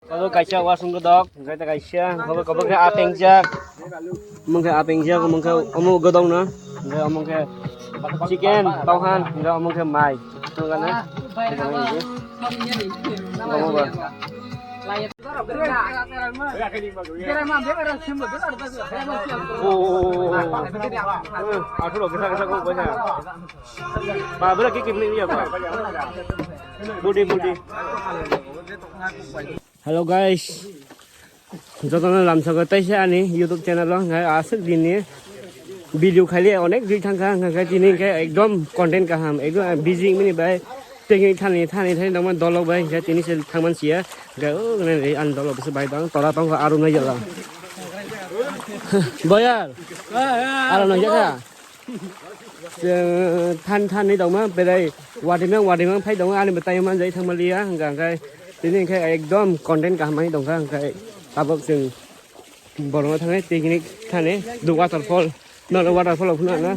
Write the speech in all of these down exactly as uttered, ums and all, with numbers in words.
Abo kaisa wasung godok, hingke ta kaisa, abo, abo khe apengjak. Omo khe apengjak, omo khe omo godok no. Hingke omo khe chicken, tauhan, hingke omo khe mai. Omo ba. Oh, oh, oh, oh, oh. Eh, athro kisa kisa ko kanya. Ba, bera ki kimni ya ba. Budi, budi. Hello guys, jotono lamsoko taisa ani YouTube channel o, hingke aswk dinni video khaile onek dui thangkha, hingke tini hingke ekdom content kaham, ekdom busy mini bai tengwi thani, thani, thani tongma dolok bai, hingke tini se thangman siya, hingke o nai ani dolok bisi bai tong, tora tongkha arum nai jala. Boyar, arum nai jala. Chwng than than ni tongma, berai watimang watimang phai tongo, ani bwtai manjai thangma liya, hingka hingkai tini hingke ekdom content kaham ani tongkha, hingkai tabok chwng borokno thangwi picnic thani, the waterfall, no, no, waterfall phano na,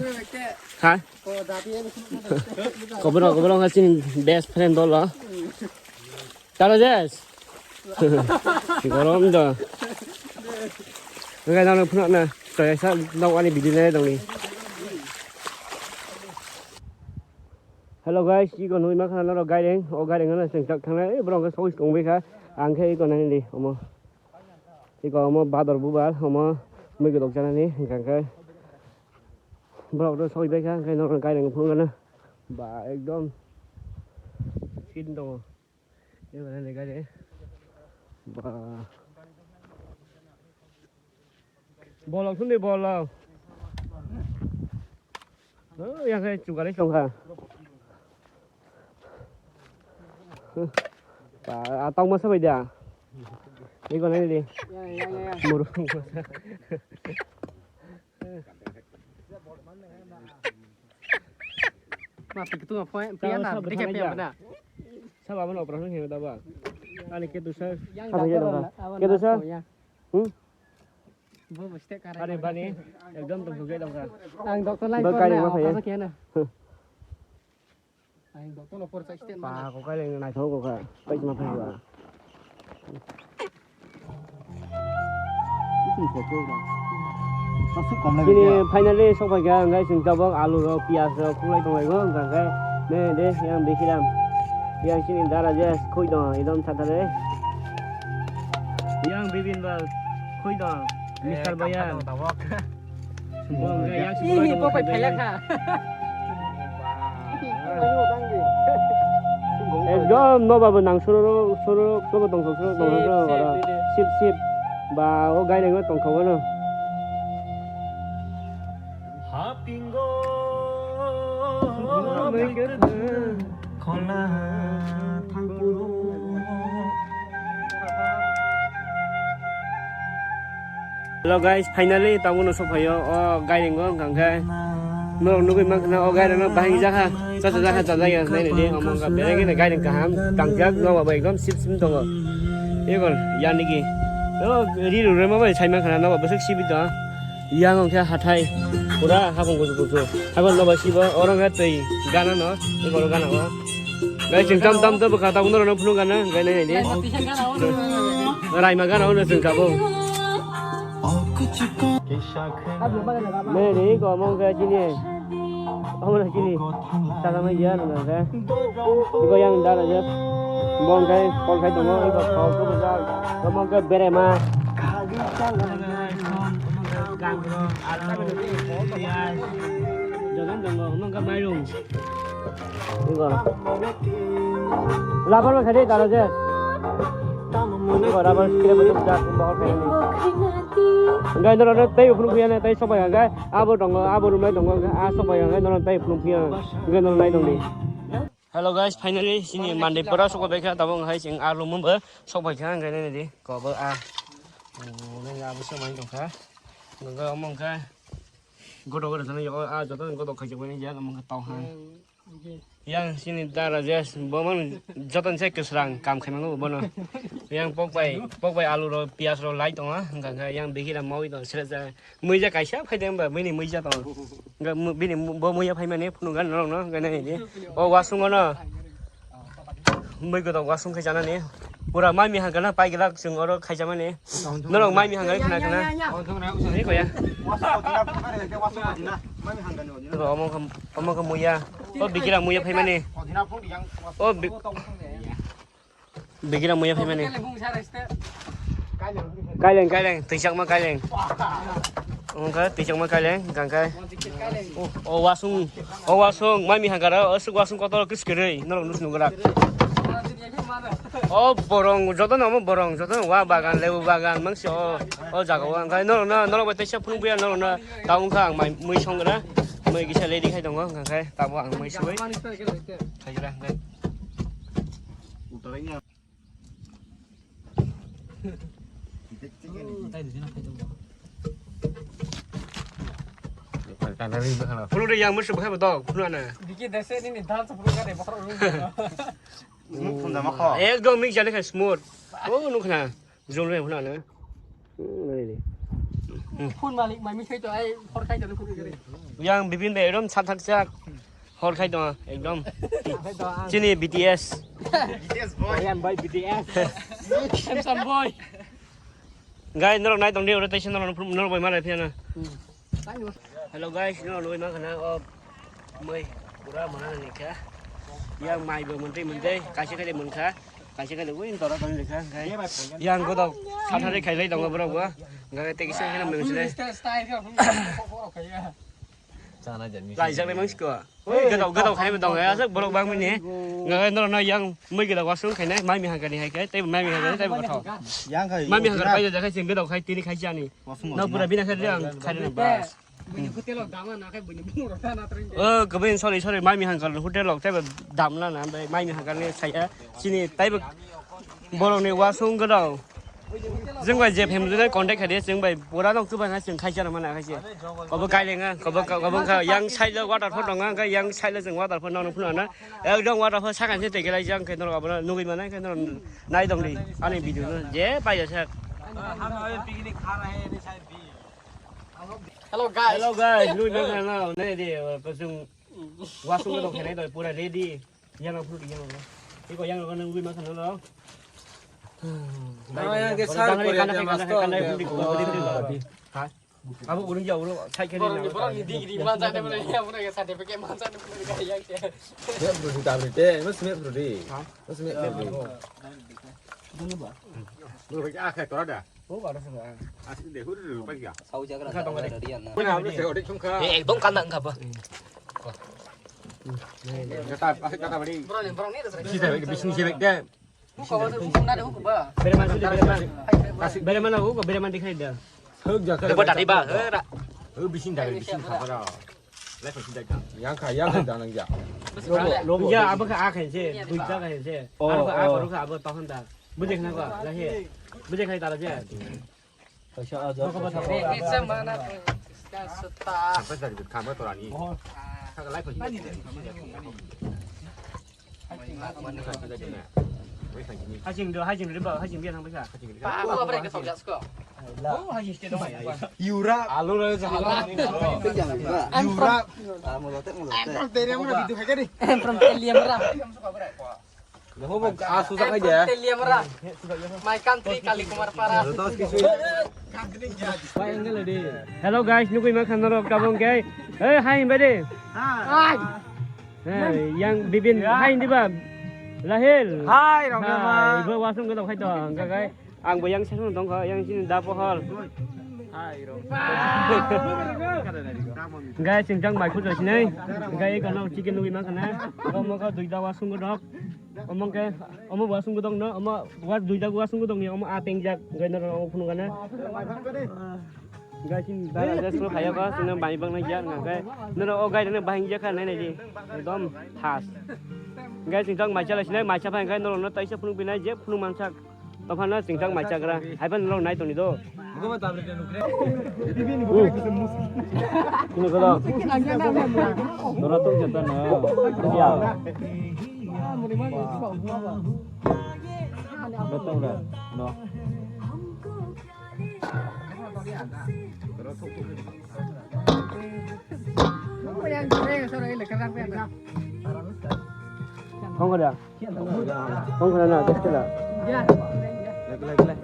ha? Koborok, koborok wngkha chini best friend dolo. Tara jes. Gorom do. Hingke nang phunukna, toyasa nang ani video nai tongni. Hello guys, iko nui ma khana norok gaireng, o gaireng ano seng tak thangnai, borok hingke soi tongbai kha, ang khe iko nai di, omo. Iko omo bador bubar, omo mui godok janani, hingke hingke borok rok soi bai kha, hingke norok gaireng phunukna, ba ekdom fit tongo. Ini mana nih, guys, eh? Ba. Bolok sini, bolok. Oh, yang saya juga nih, songka. Ba, atau masa beda? Ini kau nanya deh. Ya, ya, ya, ya. Murung masa. Ma, tu, tu, apa, apa, Tahu na, sab dia berkata kayak aja. Apa na? Sab abang operation kaya apa? Ani ke tu sir. Yang Apa doktor ya, lah, doktor? Abang Ke tu sir? Doktor, ya. Hmm? Bu, mesti karena Ani bani, ekdom tu suge dong ka. Ang doktor lain Ba, kau kali na, apa apa ya? Kaya na? Huh. Ang doktor lo por sa state Ba, mana? Ko kali na thau ko ka. Pai ma phai ba. Chini finally sokphaikha, hingke chwng tabok alu rok, piyaj rok, kulai tonglaio, hingka hingke nini de, yang Bikiram, yang chini dara je khoi tongo, ekdom thathare. Yang Bibin ba khoi tongo, Mister Bayan. Bo hingke yang Ih, bo pai phailak kha. Ekdom no babo nang suru suru kobo tong suru tong suru ora sip sip ba o gai nang tong kha no. Hapingo khona thangpuru. Hello guys, finally tabuk no sokphaio o gairing o hingka hingke norok nugui mankha na o gairing no bahai jakha chacha jakha chajakya nainani omo wngkha belai kheno gairing kaham tangjak nogo bai ekdom sip sim tongo ekor yanigi o ri rwrwma bai sai mankha na nogo bwswk sibui tongo yang wngkhe hathai pura hapung kuchuk kuchuk hakhe nogo sibo oro wngkhe twi gana no ekor gana o. Guys, chwng tam tam to bwkha tabuk norokno phunuk gana, hingke nai nai di. Raima gana ono chwng tabuk. Nai nai ko omo wngkha chini. Omo wngkha chini. Chana mai ya nang khe. Iko yang dara je. Bo wngkha kol khai tongo, iko kol to bwjak. Omo wngkha berema. Jogan tongo, omo wngkha mairung. Iko. Labar bai khaidi dara je. Iko labar kire betul jak bahor khaidi. Enggak, ini rada tei uphung kuyane tei sobai enggak. Abo tongo, abo rumai tongo, a sobai enggak, nono tei uphung kuya. Enggak, nono nai tongdi. Hello guys, finally sini Monday pora sobai kha tabung hai sing alu mumba sobai kha enggak ini di. Kobo a. Oh, ini abu sobai tongkha. Enggak omong kha. Godo godo sana yo a joto godo khaji wani ya omong kha tau ha. Yang sini dara je, bo man joton se kwsrang kam khai mango bono. Yang pok bai, pok bai alu ro, piyaj ro lai tongo, hingka khe yang bikira mawi tong sre ja. Mui ja kaisa phai de ba, bini mui ja tong. Hingka mu-, bini mu-, bo mui ja phai mani phunu gan norok no, hingka nai ni. O wasung no. Mui go wasung khai jana ni. Pura mai mi hangkana pai gilak sung oro khaijamani. Norok mai mi hangkana khna khna. Ni koya. Ro omo kam, omo kam muya. O bigira muya phaimani. O bi-, bigira muya phaimani. Kaileng, kaileng, twisakma kaileng. Wngkha twisakma kaileng, hwnkha khe. O, o wasung, o wasung, mai mi hangkara, o aswk wasung kotor kis kwrwi, norok nus nukra. O borong, jotono omo borong, jotono wa bagan, lebu bagan, mangsi o, o jaga o, hwnkha norokno, norok bai teisa phunukya, norokno ta wngkha ang mai, mui songra, mui kisa ready khai tongo, hwnkha khe tabuk ang mui sui. Khaijra, hwnkha. Phuluk de yang musu bukhai bodok, phuluk ana. Diki dese nini dal sa phuluk kade bokhorok rung. Smooth thum jama kho. Ekdom mix jani khai smooth. O nukna. Jol re phuluk ana. Phun malik mai mi khai to ai hor khai to phuluk kade. Yang Bibin de ekdom sak sak sak. Hor khai tongo, ekdom. Chini B T S. B T S boy. Korean boy, B T S. Samsung boy. Guys, norok nai tongdi, oro teisa norok, norok bai malai phiya na. Hello guys, norok nugui mankha na, o mui pura mana ni kha. Yang mai bo montri montri, kaisa kali munkha, kaisa kali ui dora tong likha, guys. Yang godok sathari khailai tongo borok bo. Guys, tei kisa khe nang nang sile. Chana jani. Laijak le mangsko. Ui, gadau, gadau khai dong, ya, sak borok bang mini. Ngagai norok no yang mui gadau wasung khai nai, mai mi hangkar ni hai khai, tei mai mi hangkar, tei bo thok. Yang khai. Mai mi hangkar pai jak khai, sing gadau khai, tini khai chani. Wasung no wasung pura bina khai yang khai na bas. Bini hotel o dama na khai bini bung rota na tring. Oh, kebin, sorry, sorry, mai mi hangkar hotel lok tei dam la na, mai mi hangkar ni saya sini tei borok ni wasung gadau. Jeng bai je family contact khai de, jeng bai pura nok chubai na jeng khai chana mana khai se. Kobo kai lenga, kobo, kobo kha yang side lo waterfall dong, kha yang side lo jeng waterfall nong phuna na. Ekdom waterfall sakha se tei gelai jang khe norok abono nugui mana khe norok nai dong di. Ani video no je pai ja sak. Hello guys. Hello guys, nugui mana na, nai de, pasung wasung gadau khai nai doi pura ready. Yang aku di yang. Iko yang aku nugui mana na. Yang ke sar Korea dia mas to. Ha? Abo urung jauh lo, sai kene. Borok ni, borok ni degree manjak de bole, ya, borok ni certificate manjak de bole, ya, ya. Ya, bro, di tablet de, mas me bro di. Ha? Mas me bro di. Bro, ah, kayak tora dah. Oh, ada sana. Asik deh, udah dulu, pas ya. Sau jaga ada dia na. Mana, apa sih, udah cungka. Eh, ekdom kandang enggak apa. Kata, asik kata beri. Borok ni, borok ni, ada sana. Bisa, bisa, bisa, bisa. Bereman sudi, bereman. Bereman aku, bereman dikhai dia. Huk jakar. Coba dari ba, hera. Huk bising dari bising khapara. Lai pasi daga. Yang kha, yang kha danang ja. Ya, abo kha akhen se, buja khen se. Oh, abo kha, oh. Abo kha, abo tohon da. Bujik na ko, lahi. Bujik khai tara je. Kaisa aja. Sampai dari kamar torani. Kagak lai pasi. Hajing do, hajing riba, hajing biya thang bwsa. Ba, ba, ba, ba, ba, ba. Yura. Alu ra jala. Yura. I'm from Teliamra. Asu sa kaya. Teliamra. My country, Kalikumar Para. Hello guys, nugui ma khan norok tabung khe. Hey, hi, buddy. Hi. Hey, yang Bibin, hai, hindi ba? Lahil. Hai, Rongma. Hai, ibo wasung gadok khai to, hingka khai. Ang bo yang sesung tong kha, yang sini da pohor. Hai, Rong. Guys, sing jang mai khujak sinai. Guys, kono chicken nugui ma khana. Omo kha duita wasung gadok. Omo khe, omo wasung gadok no, omo wa duita wasung gadok ni, omo a pengjak. Guys, no, omo phunu khana. Guys, chini dara je suru haya ko, chini bai bang na ya, na guys. Noro o guys, nini bahing je kha nai nai di. Ekdom fast. Guys, chini tong mai chala sinai, mai cha phai guys, noro no taisa phunuk binai je phunuk mansak. Tophano chini tong mai chagra. Hai phan noro nai toni do. Bugo ba tablet nukre. Ini ko do. Noro tong jata na. Ya. Betul dah. No. Thong kha da? Thong kha na, bes khe da? Gila, gila, gila.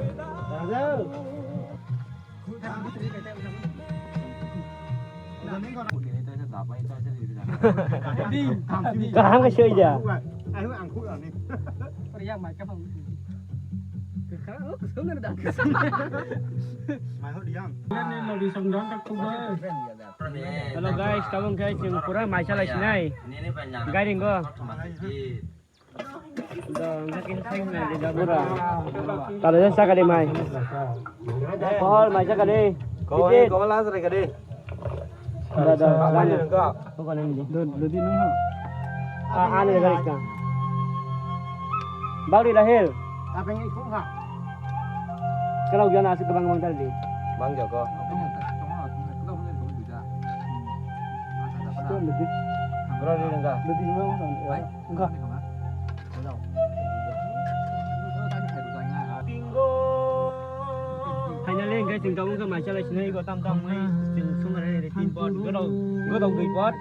Kaham ka soi ja. Hello guys, tabung khe chwng pura maisa lai sinai. Gairing go. Pura. Talo jan saka de mai. Kohol mai saka de. Kohol, Tiket. Kohol as reka de. Da, da. Mai reka. Lodi nung ha. Ah, ane gari ka. Bauri Rahel. Apa yang ikut ha? Kalau jangan asik kebang bang tadi. Bang jago. Bro, lodi. Lodi nung ha. Enggak. Finally, hingke chwng tabuk khe maisa lai sinai, go tam tam wngwi chwng sumar hai re tin pot, godok, godok dui pot,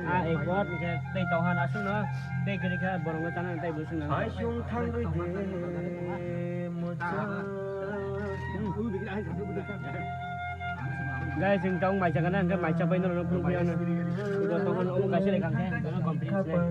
a ek pot, hingke tei tongha aswkno, tei kwrwi khe borokno chana tei bwswkno. Hai chwng thang rwi de, mwchang. Guys, chwng tabuk maisa gana, hingke maisa bai norok phunukgwi ano. Bo tongkha omo kaisa lekha khe, bono company sinai.